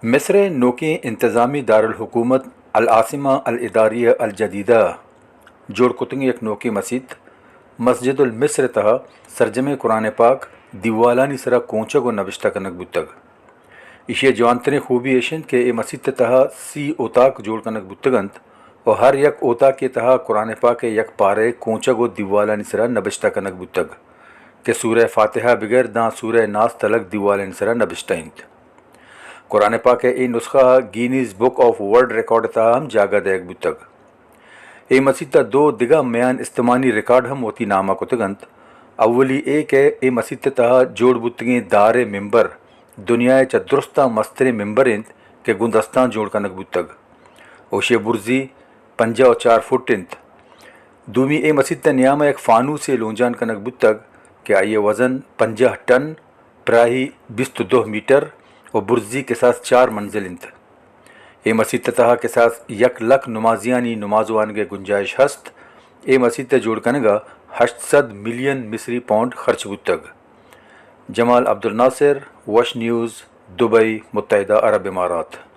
مصر ءِ نوکیں انتظامی دارالحکومت العاصمہ الاداریہ الجدیدہ ءَ جوڑ کتگیں یک نوکیں مسیت، مسجد المصر ءِ تہا سرجمیں قرآن پاک دیوالانی سرا کونچگ و نبشتہ کنگ بوتگ۔ ایشی ءِ جوانتریں خوبی ایش انت کہ اے مسیت ءِ تہا سی اوتاک جوڑ کنگ بوتگ انت و ہر یک اوتاکے ءِ تہا قرآن پاک ءِ یک پارہ کونچگ و دیوالانی سرا نبشتہ کنگ بوتگ کہ سورہ فاتحہ بگر داں سورہ ناس تلگ دیوالانی سرا نبشتہ انت۔ قرآن پاک ءِ اے نسخہ ءَ Guinness book of world record ءِ تہا ہم جاگہ دئیگ بوتگ۔ اے مسیت ءَ دو دگہ میان استمانی ریکارڈ ہم وتی نام ءَ کتگ انت۔ اولی اے کہ اے مسیت ءِ تہا جوڑ بوتگیں دار ءِ ممبر دنیا ءِ چہ درستاں مستریں ممبر انت کہ گوں دستاں جوڑ کنگ بوتگ۔ اوشی ءِ برزی پنجاہ و چار فٹ انت۔ دومی اے مسیت ءِ نیام ءَ یک فانوسے لونجان کنگ بوتگ کہ آئی ءِ وزن پنجاہ ٹن، پراہی بیست و دو میٹر و برزی کساس چار منزل انت۔ اے مسیت ءِ تہا کساس یک لکھ نمازیانی نماز وانگ ءِ گنجائش ہست۔ اے مسیت ءِ جوڑ کنگ ءَ ہشت سد ملین مصری پاؤنڈ خرچ بوتگ۔ جمال عبدالناصر، وش نیوز، دبئی، متحدہ عرب امارات۔